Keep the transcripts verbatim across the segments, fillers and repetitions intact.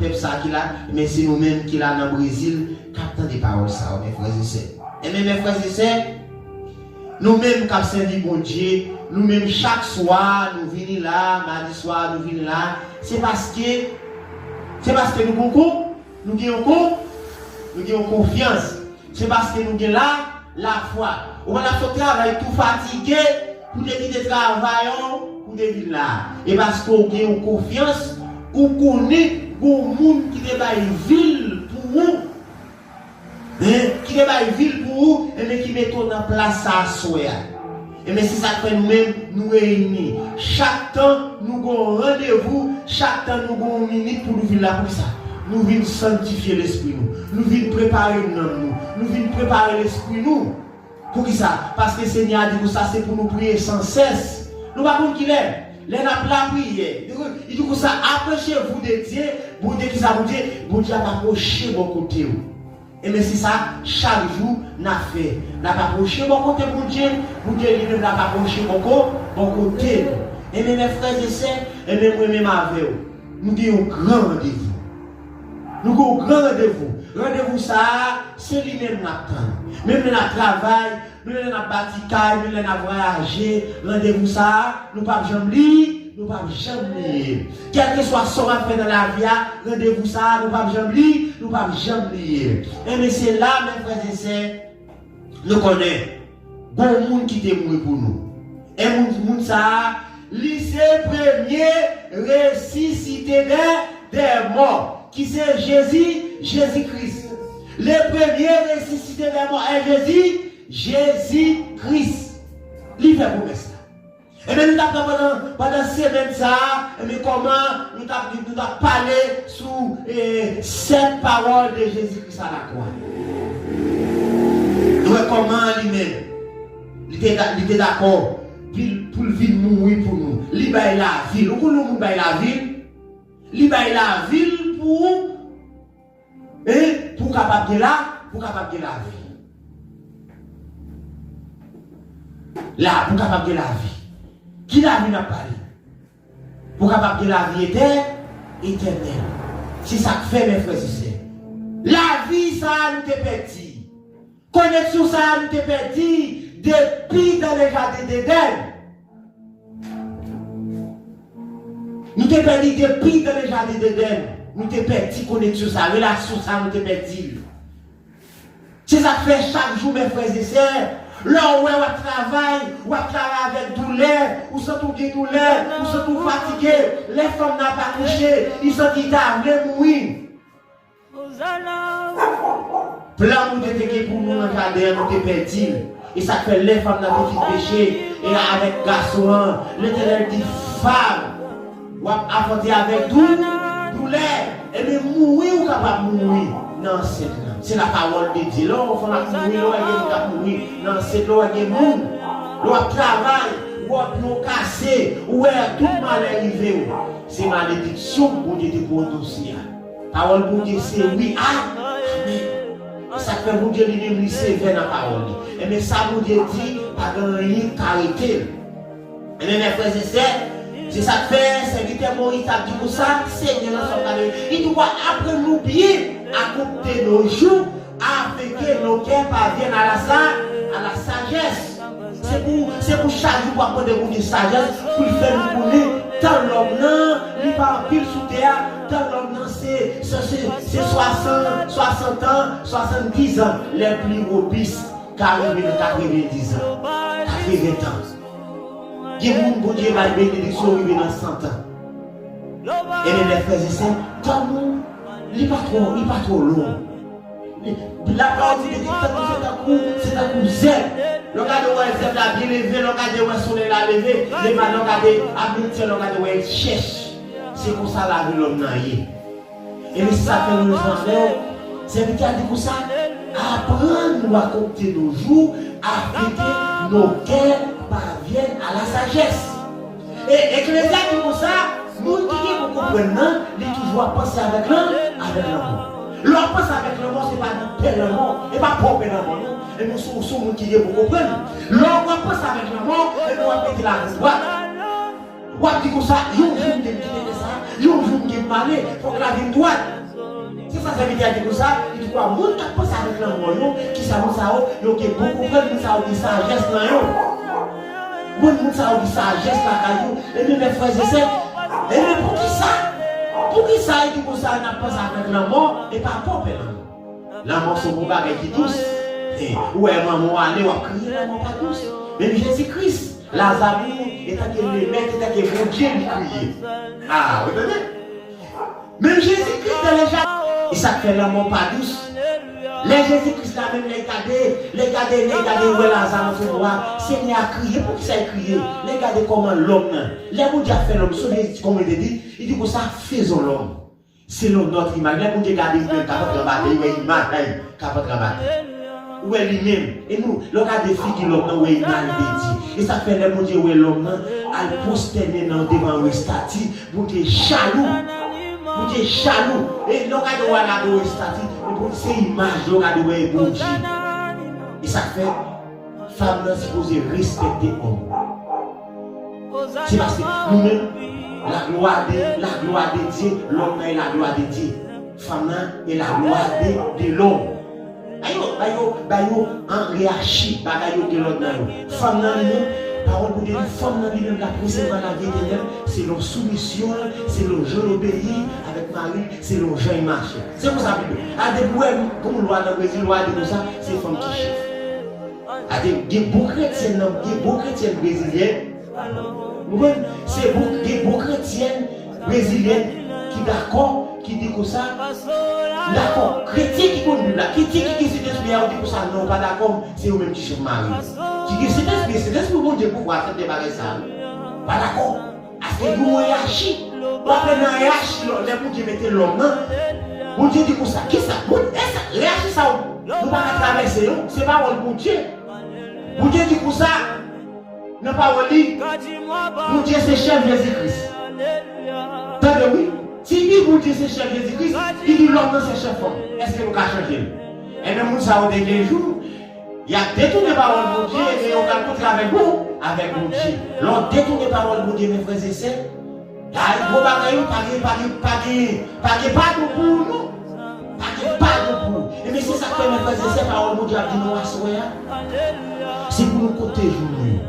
pèp sa ki la, men se nou menm ki la nan Brezil k ap tande pawòl sa yo, men frè e sè. Enben, men frè e sè, nou menm k ap sèvi Bondye, nou menm chak swa, nou vini la, madi swa, nou vini la, se paske, se paske nou gon kon, nou gen yon kon, nou gen yon konfyans. Se paske nou gen la, lafwa. Ou pa t ap sot travay tou fatige pou te kite travay ou pou te vin la. E paske w gen yon konfyans, ou konnen gon moun ki te bay vi l pou ou, hein, ki te bay vi l pou ou, enben ki mete w nan plas sa aswè a. Enben se sa k fè nou menm nou reyini. Chak tan nou gon randevou, chak tan nou gon minit pou nou vin la. Poukisa? Nou vin sanntifye lespri nou. Nou vin prepare nanm nou. Nou vin prepare lespri nou. Poukisa? Paske Senyè a di konsa se pou nou priye san sès. Nou pa konn kilè. Lè n ap lapriyè, li di konsa, approchez-vous de Dieu, Bondye ki sa Bondye? Bondye ap apwoche bò kote w. Enben se sa, chak jou n ap fè. N ap apwoche bò kote Bondye, Bondye li menm l ap apwoche bò ko-, bò kote nou. Enben men frè e sè, enben mwen menm avè w, nou gen yon gran randevou. Nou gen yon gran randevou. Randevou sa a, se li menm n ap tann. Menm lè n ap travay, menm lè n ap bati kay, menm lè n ap vwayaje, randevou sa a, nou p ap janm li, nou p ap janm bliye. Kèlkeswa sa w ap fè nan lavi a, randevou sa a, nou p ap janm li, nou p ap janm bliye. Enben se la, men frè e sè, nou konnen, gon moun ki te mouri pou nou. E moun, moun sa a, li se premye resisite dè, dè mò, ki se Jezi, Jezi Kris. Le premye resisite dè mò è Jezi, Jezi Kris. Li fè pwomès la. Ebyen, nou t ap pran pandan, pandan semèn sa a, ebyen, kòman nou t ap, nou t ap pale sou, eh, sèt pawòl de Jezi Kris a lakwa. Nou wè kòman li menm, li te, li te dakò pou l, pou l vin mouri pou nou. Li bay lavi l. Ou konn yon moun bay lavi l? Li bay lavi l pou ou. E pou w kapab gen la, pou w kapab gen lavi. La, pou w kapab gen lavi. Ki lavi n ap pale? Pou w kapab gen lavi etè-, etènèl. Se sa k fè, men frè e sè, lavi sa a nou te pèdi. Koneksyon sa a nou te pèdi depi dan le jaden Edenn. Nou te pèdi depi dan le jaden Edenn. Nou te pèdi koneksyon sa a, relasyon sa a, nou te pèdi l. Se sa k fè chak jou, men frè e sè, lè w wè w ap travay, w ap travay avèk doulè, ou santi w gen doulè, ou santi w fatige, lè fanm nan ap akouche, li santi li ta vle mouri. Plan Bondye te gen pou nou nan jaden an, nou te pèdi l. E sa k fè lè fanm nan te fin peche, e avèk gason an, Letènèl di, fanm, w ap anfante avèk dou-, doulè. Ebyen, mouri, ou kapab mouri nan ansent lan. Se lapawòl de Dye. Lè yon fanm ap mouri, lè w wè gen moun k ap mouri nan ansent, lè w wè gen moun, lè w ap travay, wòb yo kase, ou wè tout malè rive w, se malediksyon Bondye te pwononse a. Pawòl Bondye se wi, a, amèn. E sa k fè Bondye li menm li sevè nan pawòl li. Ebyen sa Bondye di, pa gen anyen k ka rete l. Ebyen men frè e sè, se sa k fè sèvitè Moyiz t ap di konsa, Senyè nan sa w pale, li di w aprann nou byen à compter nos jours, afin que nos cœurs parviennent à la sa-, à la sagesse. Se pou, se pou chak jou pou ap mande Bondye sajès, pou l fè nou konnen tan lòm nan, li pa anpil sou tè a, tan lòm nan se, se, se, se swasant, swasant an, swasanndiz an, lè pli wobis ka rive nan katrevendiz an, katreven tan. Gen moun Bondye bay benediksyon rive nan san tan. Ebyen, men frè e sè, tan nou, li pa twò, li pa twò long. Lapawòl di ke tankou se tankou, se tankou zèb. Lè w gade w wè zèb la byen leve, lè w gade w wè solèy la leve, lè w gade a mitan, lè w gade w wè l chèch. Se konsa lavi lòm nan ye. E men se sa k fè nou bezwen fè. Sèvitè a di konsa, apprends-nous à compter nos jours, afin que nos cœurs parviennent à la sagesse. E Eklezyas di konsa, moun ki gen pou konprann nan, li toujou ap panse avèk lan, avèk lanmò. Lè w ap panse avèk lanmò, se pa de pè lanmò, e pa pè w pè lanmò, non. E men se w, se w moun ki gen pou konprann. Lè w ap panse avèk lanmò, e men w ap mete lavi dwat. W ap di konsa, yon jou m te kite fè sa, Yon jou m gen pou m ale, fòk lavi m dwat. Se sa sèvitè a di konsa, li di kwa moun k ap panse avèk lanmò yo, kisa moun sa yo, yo gen bon konprann, moun sa yo gen sajès nan yo. Moun, moun sa yo gen sajès lakay yo. Ebyen, mè frè e sè, ebyen, poukisa? Poukisa li di konsa n ap panse avèk lanmò e pa pè lanmò? Lanmò se yon bagay ki dous. Ou wè manman w ale, w ap kriye, lanmò pa dous. Menm Jezi Kris, Laza mouri, etanke Lemèt, etanke Bondye, li kriye. Ah, ou tande? Menm Jezi Kris te deja. E sa k fè lanmò pa dous. Lè Jezi Kris la menm, lè l gade, lè l gade, lè l gade, l wè Laza nan fon mò a, Senyè a kriye. Poukisa l kriye? Lè l gade kòman lòm nan. Lè Bondye ap fè lòm, sonje kòman li te di, li di konsa, faisons l'homme selon notre image. Lè Bondye gade li menm k ap antre anba tè, li wè imaj la, li k ap antre anba tè. Ou wè li menm. E nou, lè w gade figi lòm nan, ou wè imaj de Dye. E sa k fè lè Bondye wè lòm nan al pwostène nan devan yon estati, Bondye jalou. Bondye jalou. E lè w gade w al adore estati, se imaj lè w gade w wè Bondye. E sa k fè fanm nan sipoze respekte òm. Se paske nou menm, la gloire de, la gloire de Dieu, lòm nan e la gloire de Dieu. Fanm nan e la gloire de, de l'homme. Ba yo, ba yo, ba yo an reyachi, bagay yo gen lòd nan yo. Fanm nan li menm, pawòl Bondye di, fanm nan li menm l ap resevwa lavi etènèl selon soumisyon l, selon jan l obeyi avèk mari l, selon jan l mache. Se konsa Bib la. A depi w wè gon lwa nan Brezil, lwa di konsa, se fanm ki chèf. A gen, gen bon kretyen nan, gen bon kretyen brezilyen. Ou konprann? Se bon, gen bon kretyen brezilyen ki dakò, ki di konsa, dakò, kretyen ki konn Bib la, kretyen ki gen Sentespri a, yo di konsa, non, pa dakò, se yo menm ki chèf mari. Ki gen Sentespri, Sentespri Bondye pou w aksepte bagay sa a. Pa dakò. Paske gen yon eyachi. W ap wè nan eyachi, lè Bondye mete lòm nan, Bondye di konsa, kisa? Bon, e sa, eyachi sa yo, nou pa ka travèse yo, se pawòl Bondye. Bondye di konsa, nan pawòl li, Bondye se chèf Jezi Kris. Tande wi, si li Bondye se chèf Jezi Kris, li di lòm nan se chèf fanm. Èske nou ka chanje l? Ebyen, moun sa yo te gen jou, y ap detounen pawòl Bondye, ebyen, yo pral kontre avèk bon, avèk Bondye. Lè w detounen pawòl Bondye, mè frè e sè, ay, gwo bagay yo, pa gen, pa gen, pa gen, pa gen padon pou ou, non. Pa gen padon pou ou. Ebyen, se sa k fè, mè frè e sè, pawòl Bondye ap di nou aswè a. Se pou nou konte jou nou yo.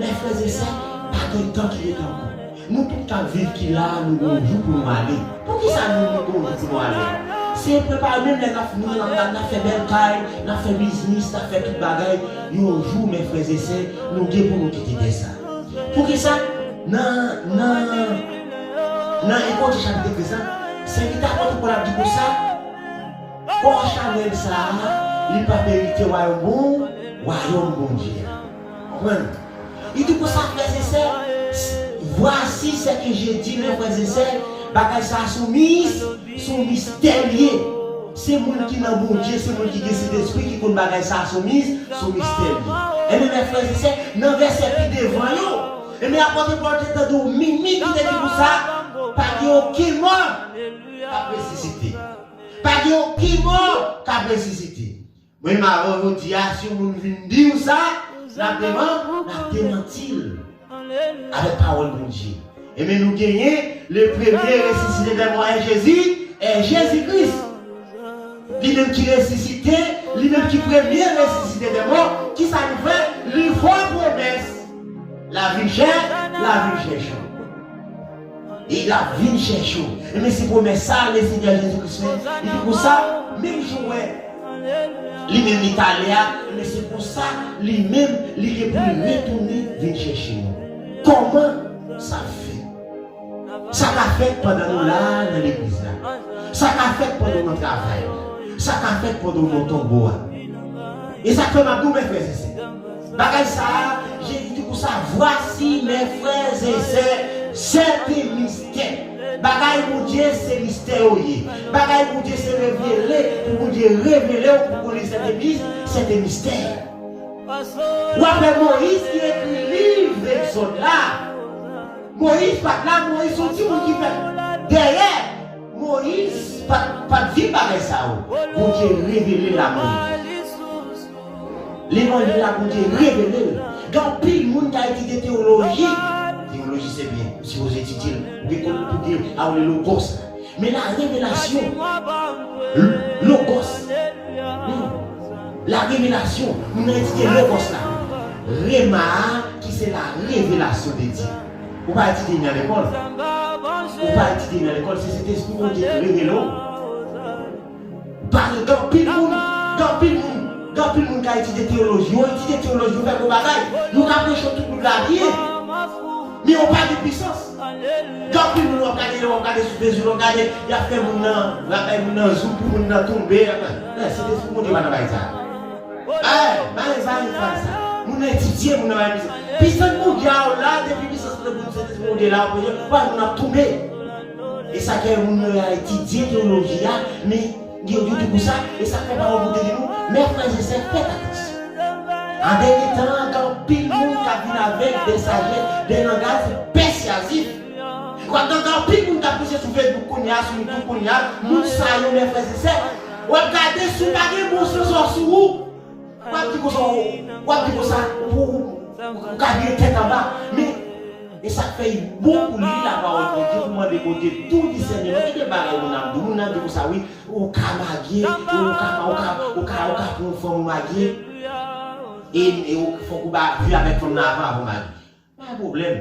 Mè frè e sè, pa gen tan ki rete ankò. Nou tout k ap viv ki la a, nou gen yon jou pou nou ale. Poukisa nou, nou gen yon jou pou nou ale? Se prepare menm lè n ap, nou, n ap, n ap, n ap fè bèl kay, n ap fè biznis, n ap fè tout bagay. Yon jou, mè frè e sè, nou gen pou nou kite tè sa. Poukisa? Nan, nan, nan Ekonje chapit trèz la, sèvitè apot Pòl ap di konsa, kò chanèl sa a, li pa merite wayòm bon, wayòm Bondye a. Konprann? Li di konsa, frè e sè, voici ce que je dis, mè frè e sè, bagay sa a se yon mis-, se yon mistè li ye. Se moun ki nan Bondye, se moun ki gen Sentespri ki konn bagay sa a se yon mis-, se yon mistè li ye. Ebyen, mè frè e sè, nan vèsè pi devan yo, ebyen, apot Pòl te tande yon mimi ki te di konsa, pa gen okenn mò k ap resisite. Pa gen okenn mò k ap resisite. Mwen menm avan jodi a, si yon moun vin di w sa, n ap deman-, n ap demanti l avèk pawòl Bondye. Ebyen, nou genyen le premier ressuscité des morts, è Jezi, è Jezi Kris. Li menm ki resisite, li menm ki premye resisite dè mò, kisa li fè? Li fè pwomès. L ap vin chè, l ap vin chèche w. E l ap vin chèche w. Ebyen, se pwomès sa a, Lesenyè Jezi Kris fè. Li di konsa, menm jan w wè li menm li t ale a, ebyen, se konsa, li menm, li gen pou li retounen vin chèche nou. Kòman sa fèt? Sa ka fèt pandan nou la a nan legliz la. Sa ka fèt pandan w nan travay la. Sa ka fèt pandan w nan tonbo a. E sa k fè m ap di w, mè frè e sè, bagay sa a, Jezi di konsa, voici, mes frères et sœurs, c'est un mystère. Bagay Bondye, se mistè yo ye. Bagay Bondye, se revele, pou Bondye revele w, pou konnen se te mis-, se te mistè. W ap wè Moyiz ki ekri liv Egzòd la. Moyiz pa t la, Moyiz se yon timoun ki fèt dèyè. Moyiz pa t, pa t viv bagay sa yo. Bondye revele l a Moyiz. Levanjil la, Bondye revele l. Gen anpil moun k al etidye teyoloji. Teyoloji Jis ebyen, ou sipoze etidye l. Ou gen kòd pou di, a, ou le Logos la. Men la revelasyon, l-, Logos. Hmm. La revelasyon, moun nan etidye Logos la. Rema a, ki se la revelasyon de Dye. Ou pa etidye nan lekòl. Ou pa etidye nan lekòl, se Sentespri Bondye ki revele w. Pale, gen anpil moun, gen anpil moun, gen anpil moun ka etidye teyoloji, yo etidye teyoloji, yo fè gwo bagay, yo ka preche tout moun la byen. Men yo pa gen pisans. Gen anpil moun w ap gade, w ap gade sou Facebook, w ap gade, y ap fè moun nan, y ap bay moun nan zouk pou moun nan tonbe. Sentespri Bondye pa nan bagay sa. Ay, bay, bay, bay sa. Moun nan etidye, moun nan bay misye. Pisans Bondye a la, depi pisans Bondye, Sentespri Bondye la, w ap moun ap tonbe. E sa ke moun yo etidye teyoloji a, men yo, yo di konsa, e sa fè pawòl Bondye di nou, men frè e sè, fèt atansyon. An dènye tan an, gen anpil moun k ap vin avèk de sajès, de langaj pèsyazif. Ou ap tande anpil moun k ap preche sou Facebook kounye a, sou YouTube kounye a, moun sa yo, men frè e sè, w ap gade si w pa gen bon sans sou ou. W ap di konsa, w ap di konsa, ou, ou, ou ka vire tèt anba. Men, e sa k fè li bon pou li lapawòl Bondye, pou mande Bondye tou disèneman. Kite bagay moun ap di, moun nan di konsa, wi, ou ka marye, ou ka, ou ka, ou ka, ou ka pran yon fanm ou marye. E, e ou, fòk ou ba, viv avèk fanm nan avan, avan marye. Pa gen pwoblèm.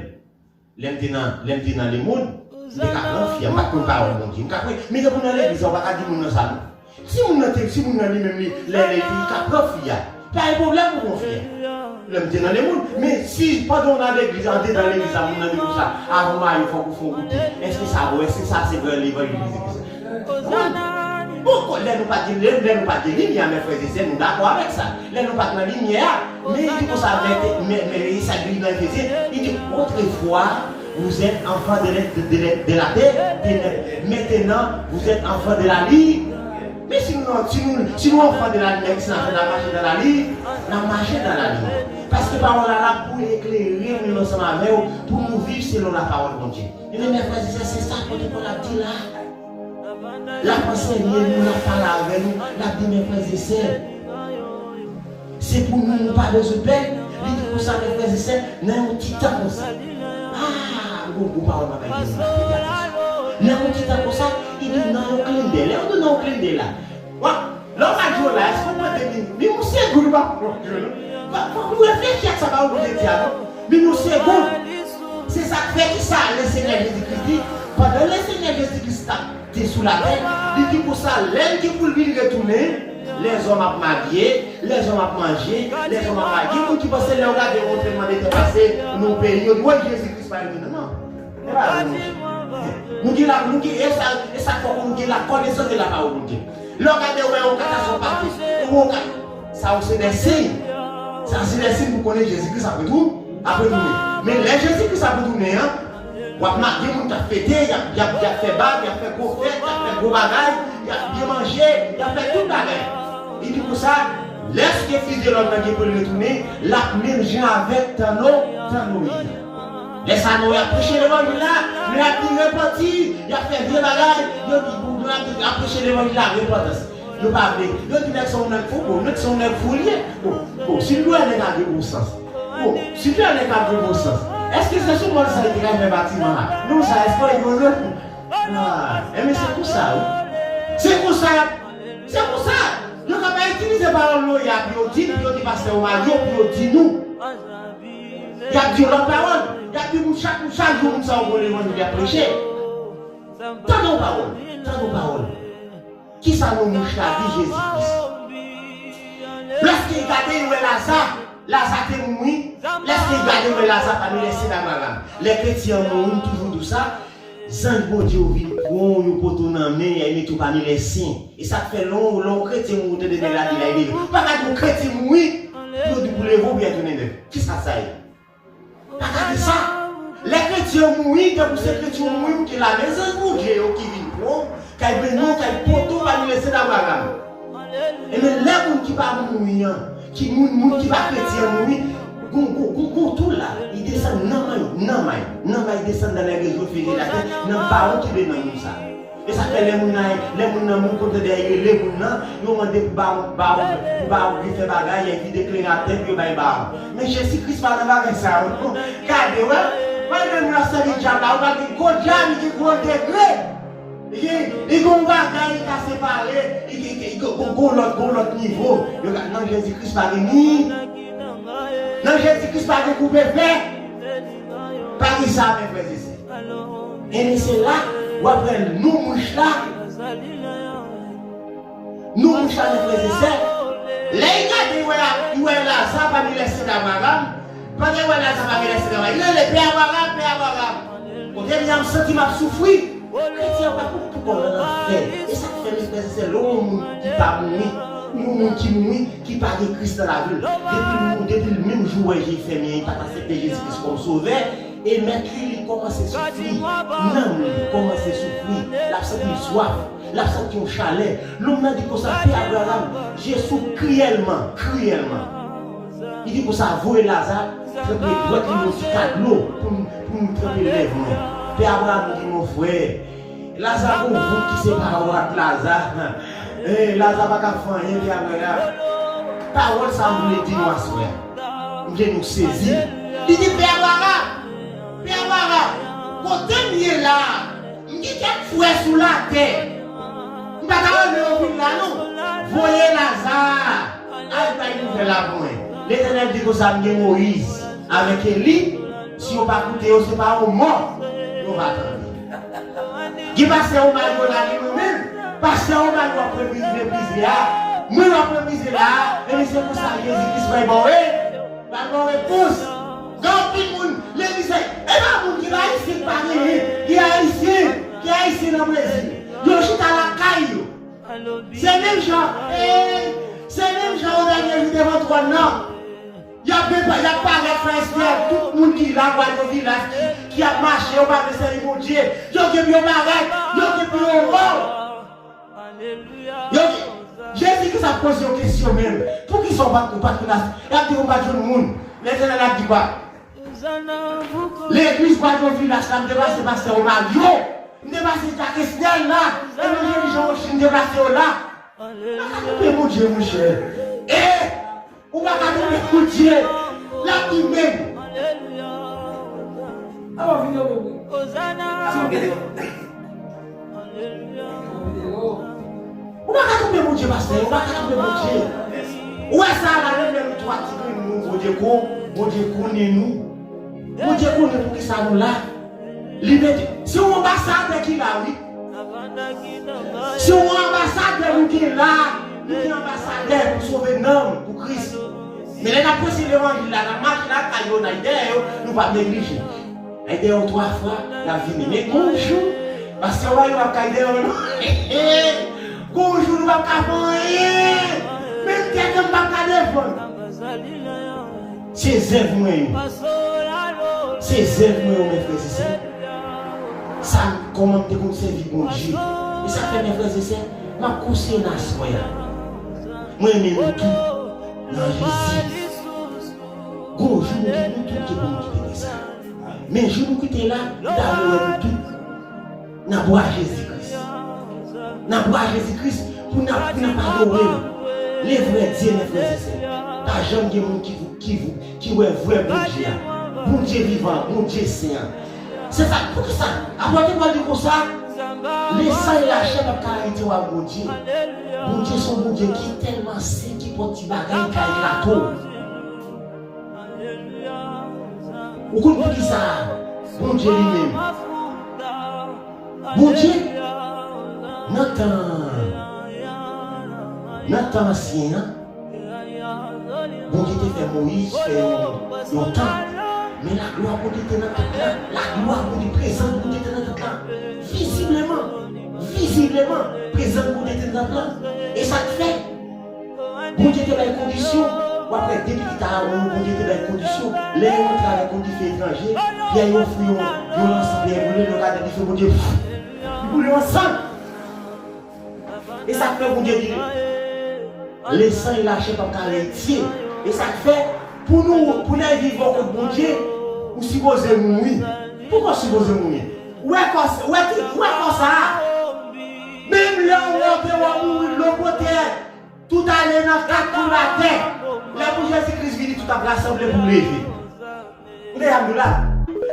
Lè m te nan, lè m te nan lemonn, m te ka pran fi a, m pa t konn pawòl Bondye. M ka pre-, men depi w nan legliz la, ou pa ka di moun nan sa non. Si moun nan te, si moun nan li menm li, lè, lè li ka pran fi a, pa gen pwoblèm pou pran fi a. Lè m te nan lemonn, men si pandan w nan legliz, andedan legliz la, moun nan di konsa, avan w marye, fòk ou fè yon goute. Èske sa bon? Èske sa se vrè levanjil Jezi Kris? Bon, bon, lè nou pa t gen, lè, lè nou pa t gen limyè, men frè e sè, nou dakò avèk sa. Lè nou pa t nan limyè a, men li di konsa, men, men, men, e sa li nan Efezyen, li di, autrefois, vous êtes enfants de, de, de, de la ténèbres, maintenant, vous êtes enfants de la lumière. Men si nou, si nou, si nou enfants de la lumière, ki sa n ap fè, n ap mache dans la lumière, n ap mache dans la lumière. Paske pawòl la la pou eklere nou ansanm avè w, pou nou viv selon lapawòl Bondye. Ebyen, men frè e sè, se sa apot Pòl ap di la. L ap anseye nou, l ap pale avè nou, l ap di, men frè e sè, se pou nou, nou pa bezwen pè. Li di konsa, men frè e sè, nan yon ti tan konsa. Ah, gwo, gwo pawòl m ap bay nou la. Nan yon ti tan konsa, li di nan yon klendè. Lè yo di nan yon klendè la, w ap Lè w pa di w la, èske w mande li, li yon segonn ou pa pran w non? Fò, fòk nou reflechi ak sa pawòl Bondye di a non. Li yon segonn. Se sa k fè ki sa Lesenyè Jezi Kris di, pandan Lesenyè Jezi Kris t ap te sou latè, li di konsa, lè l gen pou l vin retounen, lèzòm ap marye, lèzòm ap manje, lèzòm ap marye. Gen moun ki panse lè yo gade yon tranblemanntè pase nan yon peyi, yo di, woy, Jezi Kris pa retounen. Non. Se pa vre, monchè. Nou gen la, nou gen, e sa, e sa k fè nou gen lakonesans de lapawòl Bondye. Lè w gade, w wè yon katastwòf pase, ou wè yon ka-, sa yo se de siy. Sa se de siy pou konnen Jezi Kris ap retou-, ap retounen. Men lè Jezi Kris ap retounen an, w ap ma-, gen moun k ap fete, y ap, y ap, y ap fè bal, y ap fè gwo fèt, y ap fè gwo bagay, y ap byen manje, y ap fè tout bagay. Li di konsa, lèske Fis de lòm nan gen pou l retounen, l ap menm jan avèk tan No-, tan Noye. Lè sa nou ap preche levanjil la, nou ap di repanti, y ap fè vye bagay, yo di, yo ap di, ap preche levanjil la, repantans. Yo pa vle. Yo di nèg se yon nèg fou, bon, nèg se yon nèg fou li ye. Bon, bon, si nou wè nèg a gen bon sans. Bon, si nou wè nèg a gen bon sans. Èske se sou mòn sa li te ka fè batiman la? Non, sa, èske yon nèg fou? Ah, enben se konsa, wi. Se konsa, se konsa. Yo ka pa itilize pawòl Noye a pou yo di, pou yo di pastè Omar yo, pou yo di nou. Y ap di yon lòt pawòl. Y ap di nou chak, chak jou moun sa yo gon levanjil y ap preche. Tande yon pawòl, tande yon pawòl. Kisa nou mouch la di Jezi Kris? Lèske l gade, l wè Laza, Laza te mouri. Lèske l gade, l wè Laza pami lè sen d'Abraham. Lè kretyen an mouri, m toujou di w sa, zanj Bondye yo vin pran w, yo pote w nan men, y al mete w pami lè sen. E sa k fè lè w, lè w kretyen mouri, w tande nèg la di l al leve. Ou pa ka di yon kretyen mouri, pou yo di pou leve w, pou y al tounen nèf. Kisa sa ye? Pa gade sa. Lè kretyen an mouri, tankou se kretyen an mouri, ou te la, men zanj Bondye yo ki vin pran w, k al beni w, k al pote w pami lè sen d'Abraham. Ebyen, lè moun ki pa mouri an, ki moun, moun ki pa kretyen an mouri, gon, gon, gon, gon tou la, li desann nan may, nan may, nan may desann nan lè rejyon fini latè, nan bawon ki beni nan moun sa. E sa fè lè moun nan, lè moun nan mouri kontan dèyè yo rele moun nan, yo mande pou bawon, bawon, pou bawon vin fè bagay, epi deklere atè pou yo bay bawon. Men Jezi Kris pa nan bagay sa yo non. Gade, wè, Mwen menm nan sèvi dyab la, ou pa gen gwo dyab, li gen gwo degre. Li gen, li gen yon bagay, li ka separe, li gen, li gen, li gen, gon lòt, gon lòt nivo. Yo ka, nan Jezi Kris pa gen ni, nan Jezi Kris pa gen koupe fè. Pa gen sa, men frè e sè. Ebyen, se la, w ap wè nou mouch la. Nou mouch la, men frè e sè. Lè li gade, li wè, li wè Laza pami lèsèd Abraram. Pandan li wè Laza pami lèsèd Abraram, li rele, Pè Abraram, Pè Abraram. Kote m ye a, m santi m ap soufri. Kretyen an pa konn poukò l nan lanfè. E sa k fè, men frè e sè, lè w wè yon moun ki pa mouri, yon moun ki mouri, ki pa gen Kris nan lavi l, depi l, depi l menm jou wè je l fèmen an, li pa t aksepte Jezi Kris kòm sovè, e mèt li, li kòmanse soufri. Nanm li kòmanse soufri. L ap santi l swaf. L ap santi yon chalè. Nonm nan di konsa, Pè Abraram, je souffre cruellement, cruellement. Li di konsa, voye Laza tranpe dwèt li nan yon ti ka dlo pou m, pou m tranpe lèv mwen. Pè Abraram di, mon frè, Laza gon vout ki separe w ak Laza. Eh, Laza pa ka fè anyen, Pè Abraram. Pawòl sa m vle di nou aswè a. M vle nou sezi. Li di, Pè Abraram, Pè Abraram, kote m ye la a, m gen kèk frè sou latè. M pa ta renmen yo vin la, non. Voye Laza al bay nouvèl la pou mwen. Letènèl di konsa, m gen Moyiz avèk Eli. Si yo pa koute yo, se pa yon mò yo va tande. Gen pastè Omar yo la, gen mwen menm. Pastè Omar yo ap reprize, reprize a. Mwen yo ap reprize la. Ebyen, se konsa Jezi Kris fè ba w, e, ba w repons. Gen anpil moun, legliz la, e pa moun ki pa ayisyen ki pa genyen. Ki ayisyen, ki ayisyen nan Brezil. Yo chita lakay yo. Se menm jan, e, se menm jan yo dènye jou devan twòn nan. Y ap, y ap parèt frè Esther, tout moun ki la, Gwadyo Vilas ki, ki ap mache, yo pa vle sèvi Bondye. Yo gen pou yo parèt, yo gen pou yo wo. Yo gen, Jezi Kris ap poze yon kesyon menm. Poukisa w pa, ou pa t vin a, y ap di w pa t jwenn moun. Letènèl ap di kwa? Legliz Gwadyo Vilas la, m te pase pastè Romario, m te pase Jack Esnel la, evanjelis Jean Rochely, m te pase yo la. Ou pa ka twonpe Bondye, monchè. E, ou pa ka twonpe Bondye. L ap di menm. Ou pa ka twonpe Bondye, pastè, ou pa ka twonpe Bondye. Ou wè sa la, menm lè nou twa ti grenn nou, Bondye ko, Bondye konnen nou. Bondye konnen poukisa nou la. Li mete, se yon anbasadè ki la, wi. Se yon anbasadè nou gen la. Nou gen anbasadè pou sove nanm, pou Kris. Men lè n ap preche levanjil la, n ap mache lakay yo, n al dèyè yo, nou p ap neglije. Ay dèyè w twa fwa, l ap vini. Men gon jou, pastè Romario p ap ka dèyè w, non. Gon jou nou p ap ka fè anyen. Menm tèt an m p ap ka defann. Se zèv mwen yo. Se zèv mwen yo, men frè e sè. Sa, kòman m te konn sèvi Bondye. E sa k fè, men frè e sè, m ap konseye n aswè a. Mwen renmen nou tout nan Jezi. Gon jou nou, nou tout gen pou nou kite tè sa. Men jou nou kite la, nou ta vle wè nou tout nan bra Jezi Kris. Nan bra Jezi Kris pou n ap, pou n ap adore l. Le vrè Dye, men frè e sè. Pa janm gen moun ki, ki, ki wè vrè Bondye a. Bondye vivan an, Bondye sen an. Se sa, poukisa? Apot Pòl di konsa, le sang et la chair p ap ka arete w ak Bondye. Bondye se yon Bondye ki tèlman sen, ki pran ti bagay, li ka eklate w. Ou konn poukisa Bondye li menm? Bondye, nan tan, nan tan ansyen an, Bondye te fè Moyiz fè yon, yon tanp. Men laglwa Bondye te nan tanp la. Laglwa Bondye, prezans Bondye te nan tanp la. Vizibleman, vizibleman, prezans Bondye te nan tanp la. E sa k fè Bondye te bay kondisyon. W ap wè depi ki ta a, Bondye te bay kondisyon. Lè yo antre avèk yon dife etranje, Pyè yo ofri yon, yon lansan, Pyè boule, yo gade dife, Bondye, pff, li boule yon san. E sa k fè Bondye di, le sang et la chair p ap ka retire. E sa k fè, pou nou, pou n al viv bò kot Bondye, ou sipoze mouri. Poukisa w sipoze mouri? Ou wè kò, ou wè, ou wè kò sa a? Menm lè w wè w te wè w mouri, dlo pote, tout ale nan kat kou atè. Lè pou Jezi Kris vini, tout ap rasanble pou leve. Ou te ap nou la.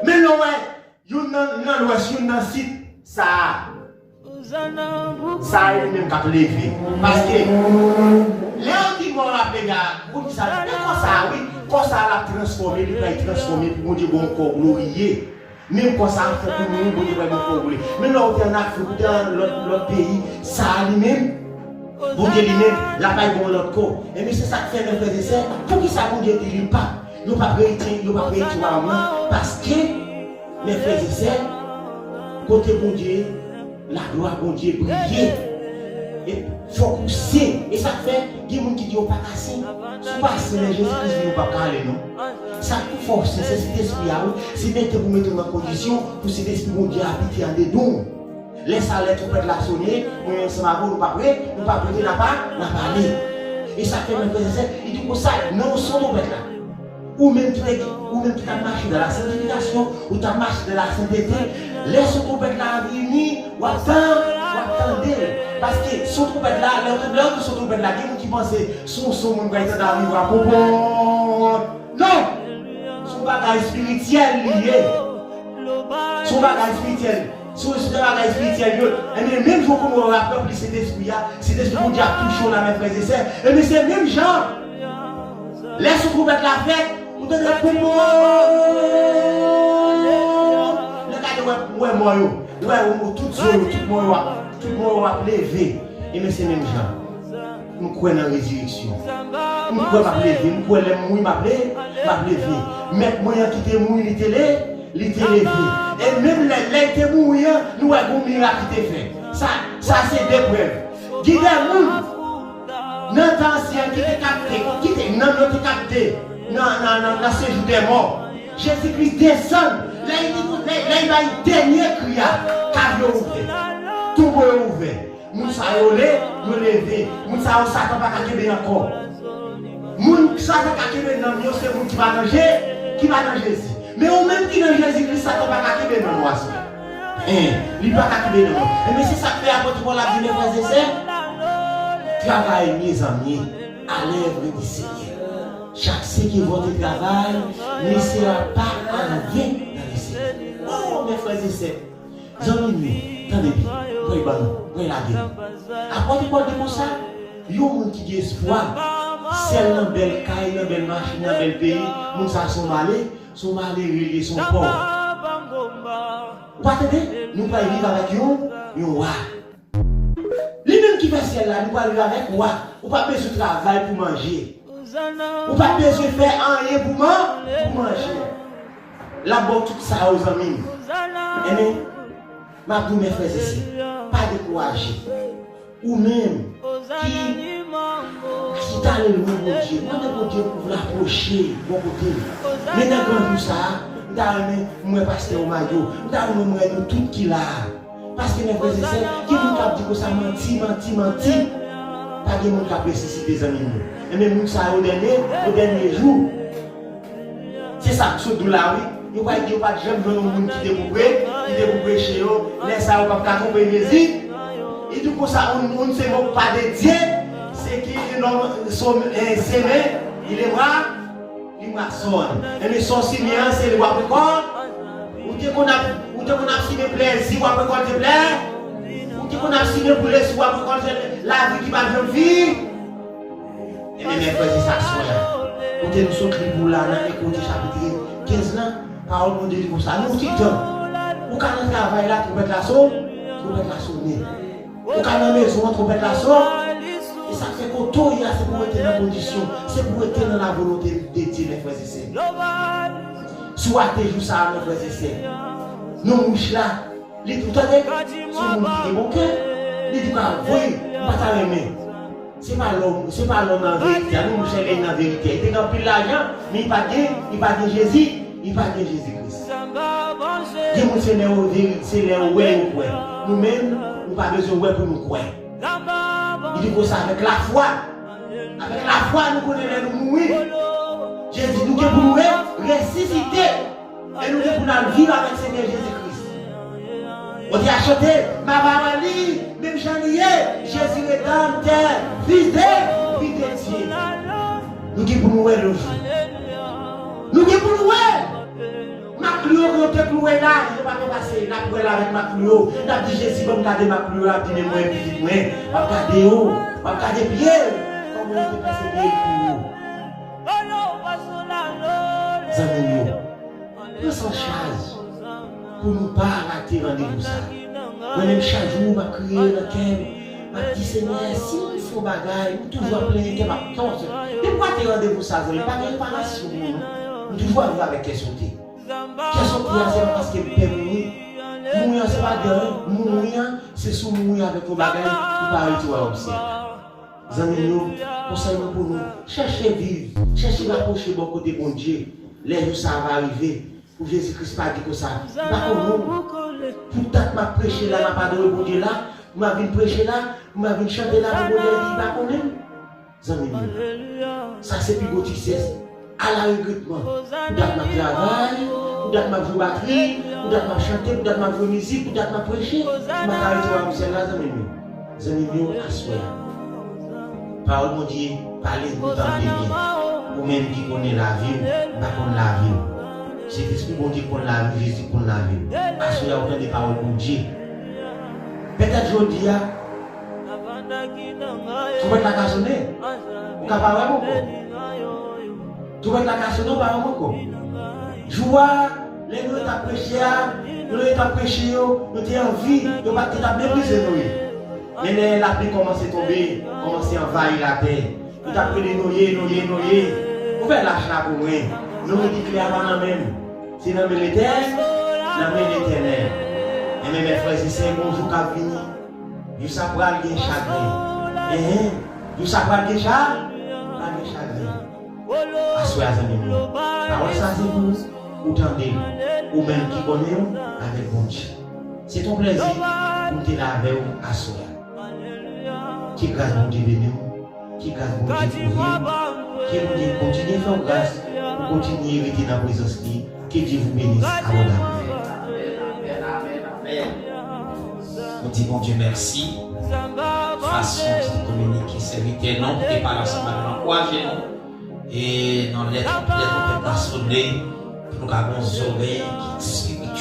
Men lè w wè, youn nan, nan lwès, youn nan sid, sa a. Sa a li menm k ap leve. Paske, lè yo di mò yo ap leve a, poukisa? Men kò sa a, wi, kò sa a l ap transfòme, li pral transfòme pou Bondye ba w yon kò gloriye. Menm kò sa a fè pou nou, Bondye pral ba w kò gloriye. Men lè w te ann Afrik, ou te ann lòt, lòt peyi, sa a li menm, Bondye li menm, l ap al ba w lòt kò. Ebyen, se sa k fè, men frè e sè, poukisa Bondye di li p ap, yo p ap eritye, yo p ap eritye wayòm nan? Paske, men frè e sè, kote Bondye ye, laglwa Bondye briye. E fòk ou sen. E sa k fè, gen moun ki di yo pa ka sen. Si w pa sen, lè Jezi Kris vini, ou p ap ka ale, non. Sa k pou fè w sen, se Sentespri a, wi. Se mete pou mete w nan kondisyon pou Sentespri Bondye abite andedan w. Lè sa, lè twonpèt la sone, mwen ansanm avè w, nou p ap re-, nou p ap rete, n ap a-, n ap ale. E sa k fè, men frè e sè, li di konsa, nan son twonpèt la. Ou menm ki te, ou menm ki t ap mache dans la sanctification, ou t ap mache dans la sainteté, lè son twonpèt la vini, w ap tan-, w ap tande. Paske son twonpèt la, lè, lè w di son twonpèt la, gen moun ki panse se yon son moun pral tande a vibra ponpon. Non! Se yon bagay espirityèl li ye. Se yon bagay espirityèl. Si w, si w te bagay espirityèl yo, ebyen, menm jan kounye a w ap ranpli Sentespri a, Sentespri Bondye ap touche w la, men frè e sè, ebyen, se menm jan. Lè son twonpèt la fèt, ou tande pou mò. Lè gade, wè, wè mò yo, wè, wè tout zo yo, tout mò yo ap, tout mò yo ap leve. Ebyen, se menm jan. M kwè nan rezireksyon. M kwè m ap leve. M kwè lè m mouri, m ap le-, m ap leve. Mèt mwen an ki te mouri, li te le-, li te leve. E menm lè, lè l te mouri an, nou wè gon mirak li te fè. Sa, sa se de prèv. Gen de moun nan tan ansyen ki te kapte, ki te, nanm yo te kapte nan, nan, nan, nan sejou dè mò. Jezi Kris desann, lè li, lè, lè li bay dènye kri a, kav yo ouvè, tonbo yo ouvè. Moun sa yo le-, yo leve. Moun sa yo, Satan pa ka kenbe ankò. Moun Satan ka kenbe nanm yo, se moun ki pa nan Je-, ki pa nan Jezi. Men ou menm ki nan Jezi Kris, Satan pa ka kenbe nanm ou aswè. Hein, li pa ka kenbe nanm ou. Ebyen, se sa k fè apot Pòl ap di, mes frères et sœurs, travaillez, mes amis, à l'œuvre du Seigneur. Cherchez que votre travail ne sera pas en vain dans le Seigneur. Oh, mes frères et sœurs, zanmi m yo, tande byen, pran ban nou, pran lage nou. Apot Pòl di konsa, yon moun ki gen espwa, sèl nan bèl kay, nan bèl machin, nan bèl peyi, moun sa se yon male, se yon malere li ye, se yon pòv. Ou pa tande? Nou pral viv avèk yon, yon wa. Li menm ki fè syèl la, nou pral viv avèk wa. Ou pa bezwen travay pou manje. Ou pa bezwen fè anyen pou man-, pou manje. L ap ba w tout sa yo, zanmi m. Ebyen, m ap di w, mes frères et sœurs, pa dekouraje. Ou menm ki, ki t ale lwen Bondye, mande Bondye pou l apwoche bò kote l. Men nan gran jou sa a, m ta renmen m wè pastè Omayo, m ta renmen m wè nou tout ki la a. Paske, mes frères et sœurs, gen moun k ap di konsa, manti, manti, manti. Pa gen moun k ap resisite, zanmi m yo. Ebyen, moun sa yo, o dènye, o dènye jou, se sa m sot di w la, wi. Yo pa, yo pa t janm jwenn yon moun ki te pou pre-, ki te pou preche yo. Lè sa yo p ap ka twonpe Jezi. Li di konsa, un, un siervo pa de Dieu, c'est qui un homme som-, eh, sème, il lèvera, li masòn. Ebyen, sa w simen an, se li w ap rekòlte. Ou te konn ap, ou te konn ap simen plèzi, w ap rekòlte plè. Ou te konn ap simen pou lesi, w ap rekòlte lavi ki pa t janm fini. Ebyen, mèkredi sa swen an, kote nou sot li pou la nan Eko chapit kenz lan, pawòl Bondye di konsa, nan yon ti tan, ou ka nan travay la, twonpèt la so-, twonpèt la sonnen. Ou ka nan mezon an, twonpèt la so-, e sa k fè kote w ye a, se pou w rete nan kondisyon, se pou w rete nan la volonte de Dye, mèkredi se. Si w ate jou sa a, mèkredi se, nan wouch la, li tou tande, se yon moun ki gen bon kè, li di pa vre, m pa ta renmen. Se pa lòm, se pa lòm nan verite a, non, monchè, lè li nan verite a. Li te gen anpil lajan, men li pa t gen, li pa t gen Jezi, li pa t gen Jezi Kris. Gen moun se lè yo veri-, se lè yo wè yo kwè. Nou menm, nou pa bezwen wè pou nou kwè. Li di konsa, avèk lafwa. Avèk lafwa, nou konnen lè nou mouri, Jezi, nou gen pou nou re-, resisite. E nou gen pou n al viv avèk Senyè Jezi Kris. Bondye a chante, m ava wè li, menm jan li ye, Jezi redanmtè, Fis de, Fis de Dye. Nou gen pou nou wè l yon jou. Nou gen pou nou wè l. M ap Maklou yo, yo te klouwe la, yo pa gen pase, n ap wè l avèk maklou yo. N ap di, Jezi, ban m gade maklou yo, l ap di, men mwen, pitit mwen, m ap gade yo, m ap gade pye l, kòman yo te pèse pye l pou ou. Zanmi m yo, pran sa an chaj pou nou pa rate randevou sa. Mwen menm, chak jou, m ap kriye nan kè m, m ap di, Senyè, si m fè yon bagay, m toujou ap plenyen kè m ap tòse. Depi w rate randevou sa, zanmi, pa gen reparasyon pou ou, non. M toujou ap viv avèk kè sote. Kè sote a, se pa paske m pè mouri. Mouri an, se pa de anyen. Mouri an, se si w mouri avèk yon bagay, ou pa rete wè obsèk. Zanmi m yo, konsèy mwen pou nou, chèche viv, chèche rapwoche bò kote Bondye. Lè jou sa a va rive, pou Jezi Kris pa di konsa, m pa konnen w. Pou dat m ap preche la, m ap adore Bondye la, m ap vin preche la, m ap vin chante la pou Bondye, li pa konnen m. Zanmi m yo, sa se pi gwo trisès. Ala regretman. Pou dat m ap travay, pou dat m ap jwe batri, pou dat m ap chante, pou dat m ap jwe mizik, pou dat m ap preche, m pa ka rete wè nan syèl la, zanmi m yo. Zanmi m yo, aswè a, pawòl Bondye pale, nou tande byen. Ou menm ki konnen lavi w, m pa konn lavi w. Se Lespri Bondye ki konn lavi w, Jezi ki konn lavi w. Aswè a, ou tande pawòl Bondye. Petèt jodi a, twonpèt la ka sonnen. Ou ka pa wè m ankò. Twonpèt la ka sonnen, ou pa wè m ankò. Jou a, lè Noye t ap preche a, lè Noye t ap preche yo, yo te anvi, yo pa t, te t ap meprize Noye. Men lè lapli kòmanse tonbe, kòmanse anvayi latè, yo t ap rele Noye, Noye, Noye. Ouvè lach la pou mwen. Noye di kle a pa nan men m. Se nan men Letè-, nan men Letènèl. Enben, mè frè e sè, gon jou k ap vini. Jou sa pral gen chagren. Enhen. Jou sa pral gen cha-, pral gen chagren. Aswè a, zanmi m yo, pawòl sa se pou ou, ou tande l, ou menm ki konnen w avèk Bondye. Se t on plèzi pou m te la avè w aswè a. Ke gras Bondye beni w, ke gras Bondye kouvri w, ke Bondye kontinye fè w gras pou kontinye rete nan prezans li. Que Dieu vous bénisse abondamment. Amen, amen, amen, amen. Nou di Bondye mèsi. Fason ki te kominike sèvitè nou, e pa la sèlman nou ankouraje nou. E nan lè twonpèt la sonnen, pou nou ka gen yon zòrèy ki espirityèl.